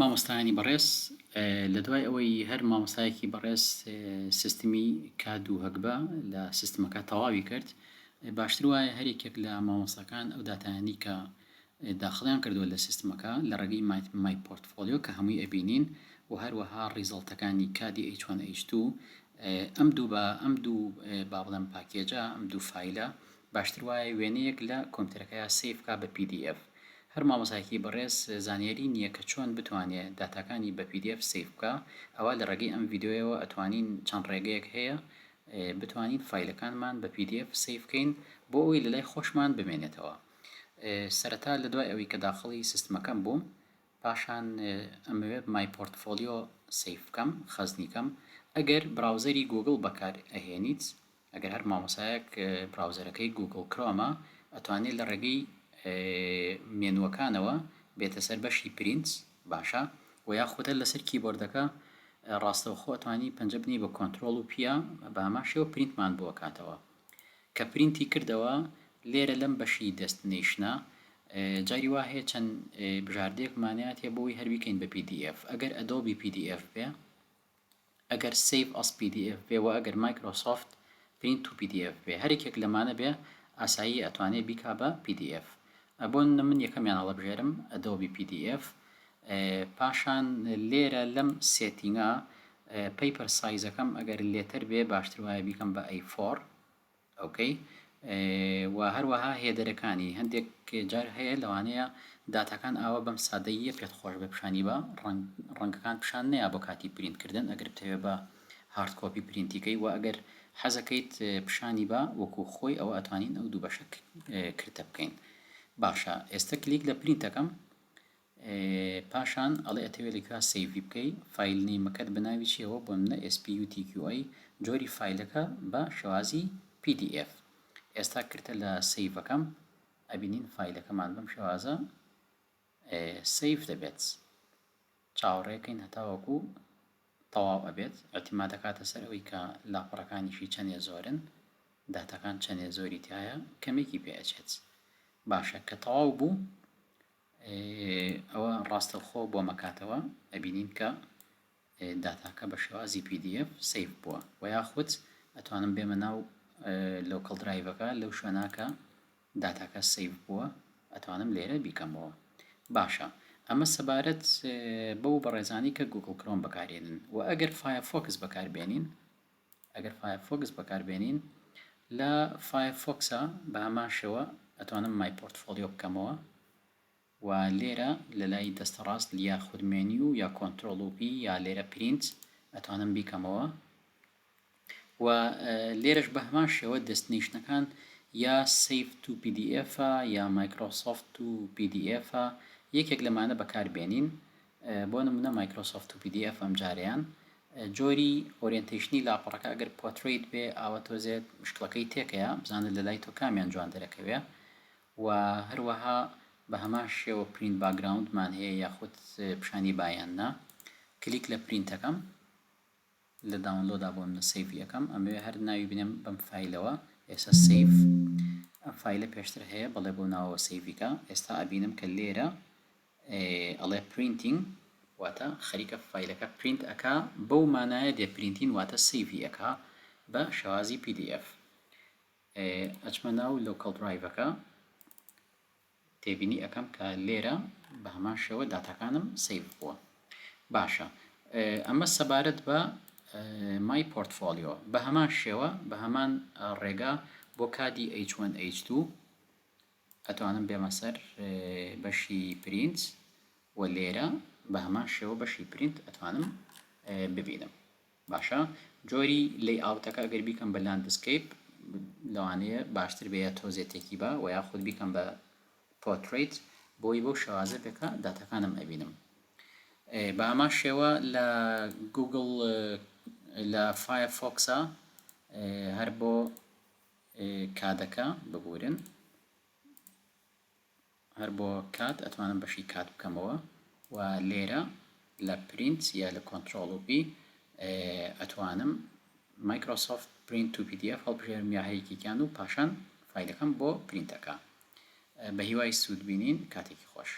مامۆستایانی بەڕێز لە دوای ئەوەی هەر مامۆستایەکی بەڕێز سیستمی کاد و هەگبە لە سیستمەکە تەواوی کرد باشتر وایە هەر یەکێک لە مامۆستاکان ئەو داتایانەی کە داخڵیان کردووە لە سیستمەکە لە ڕێگەی my portfolio کە هەمووی ئەبینین و هەروەها result ەکانی کادی H1 H2 ئەم دوو بە ئەم دوو با بڵێم package ە ئەم دوو فایلە باشتر وایە وێنەیەک لە کۆمپیوتەرەکەیا save کا بە PDF. هەر مامۆستایەکی بەڕێز زانیاری نییە کە چۆن بتوانێ داتاکانی بە PDF save بکا ئەوا لە ڕێگەی ئەم ڤیدیۆیەوە ئەتوانین چەند ڕێگەیەک هەیە بتوانین فایلەکانمان بە PDF save کەین بۆ ئەوەی لەلای خۆشمان بمێنێتەوە. سەرەتا لە دوای ئەوەی کە داخڵی سیستمەکەم بووم پاشان ئەمەوێت my portfolio save بکەم خەزنی کەم ئەگەر browser ی گووگڵ بەکار ئەهێنیت ئەگەر هەر مامۆسایەک browser ەکەی گووگڵ کرۆمە ئەتوانێت لە ڕێگەی مێنوەکانەوە بێتە سەر بەشی پرینت باشە و یاخود هەر لەسەر کیبۆردەکە ڕاستەوخۆ ئەتوانی پەنجە بنێی بە کۆنترۆڵ و P بە هەمان شێوە پرینتمان بۆ ئەکاتەوە. کە پرینتی کردەوە لێرە لەم بەشی destination ە جاری وا هەیە چەند بژاردەیەکمانیات هەیە بۆی هەر بیکەین بە PDF ئەگەر ئەدۆبی PDF بێ ئەگەر save as PDF بێ وە ئەگەر مایکرۆسۆفت print to PDF بێ هەر یەکێک لەمانە بێ ئاسایی ئەتوانێ بیکا بە PDF بۆ من یەکەمیان هەڵەبژێرم ئەدۆبی PDF پاشان لێرە لەم setting ە paper size ەکەم ئەگەر letter بێ باشتر وایە بیکەم بە A4 okay و هەروەها header ەکانی هەندێک جار هەیە لەوانەیە داتاکان ئاوا بەم سادەییە پێت خۆش بێ پیشانی بە ڕەنگ ڕەنگەکان پیشان نەیا بۆ کاتی پرینت کردن ئەگەر بتەوێ بە hard copy پرینتی کەی و ئەگەر حەزەکەیت پیشانی بە وەکو خۆی ئەوە ئەتوانین ئەو دوو بەشە کرتە بکەین باشە ئێستا کلیک لە پرینتەکەم پاشان ئەڵێ ئەتەوێ لە کوێ save ی بکەی file name ەکەت بە ناوی چیەوە بۆ منە SPUTQA جۆری فایلەکە بە شێوازی PDF ئێستا کرتە لە save ەکەم ئەبینین فایلەکەمان بەم شێوازە save دەبێت چاوەڕێکەین هەتاوەکو تەواو ئەبێت ئیعتیماد ئەکاتە سەر ئەوەی کە لاپەڕەکانیشی چەنێ زۆرن داتاکان چەنێ زۆری تیایە کەمێکی پێ ئەچێت باشە کە تەواو بوو ئەوە ڕاستەوخۆ بۆمەکاتەوە ئەبینین کە داتاکە بە شێوازی PDF save بووە و یاخود ئەتوانم بێمە ناو local drive ەکە لەو شوێناکە داتاکە save بووە ئەتوانم لێرە بیکەمەوە باشە ئەمە سەبارەت بەو بەڕێزانی کە گوگڵ کرۆم بەکارێنن و ئەگەر فایەرفۆکس بەکاربێنین ئەگەر فایەرفۆکس بەکاربێنین لە فایەرفۆکسا بە هەمان شێوە ئەتوانم my portfolio بکەمەوە و لێرە لە لای دەستە ڕاست یاخود مێنیو یا کۆنترۆڵ و P یا لێرە پرینت ئەتوانم بیکەمەوە و لێرەش بە هەمان شێوە destination ەکان یا save to PDF یا مایکرۆسۆفت to PDF یەکێک لەمانە بەکاربێنین بۆ نمونە مایکرۆسۆفت to PDF ئەمجارەیان جۆری orientation ی لاپەڕەکە ئەگەر پۆترەیت بێ ئاوە تۆزێ مشکڵەکەی تێکەیە بزانە لە لای تۆ کامیان جوان دەرەکەوێ و هەروەها بە هەمان شێوە print background مان هەیە یاخود پیشانی با یان نا کلیک لە پرینتەکەم لە download ا بۆ منە save ی ئەکەم ئەمەوێ هەر ناوی بنێم بەم فایلەوە ئێستا save ئەم فایلە پێشتر هەیە بەڵێ بۆ ناوەوە save ی کە ئێستا ئەبینم کە لێرە ئەڵێ printing واتە خەریکە فایلەکە پرینت ئەکا بەو مانایە دێ printing واتە save ی ئەکا بە شێوازی PDF ئەچمە ناو local drive ەکە تێبینی ئەکەم کە لێرە بە هەمان شێوە داتاکانم save بووە باشە ئەمە سەبارەت بە my portfolio بە هەمان شێوە بە هەمان ڕێگا بۆ کادی H1 H2 ئەتوانم بێمە سەر بەشی پرینت و لێرە بە هەمان شێوە بەشی پرینت ئەتوانم ببینم باشە جۆری layout ەکە ئەگەر بیکەم بە landscape لەوانەیە باشتر بێ یا تۆزێ تێکی بە و یاخود بیکەم بە پۆترەیت بۆی بەو شێوازە بێ کە داتاکانم ئەبینم بە هەمان شێوە لە گوگڵ لە فایەرفۆکسا هەر بۆ کادەکە ببورن هەر بۆ کات ئەتوانم بەشی کات بکەمەوە و لێرە لە پرینت یا لە کۆنترۆڵ و P ئەتوانم مایکرۆسۆفت print to PDF هەڵبژێرم یا هەر یەکێکیان و پاشان فایلەکەم بۆ پرینت ئەکا. بە هیوای سوود بینین کاتێکی خۆش.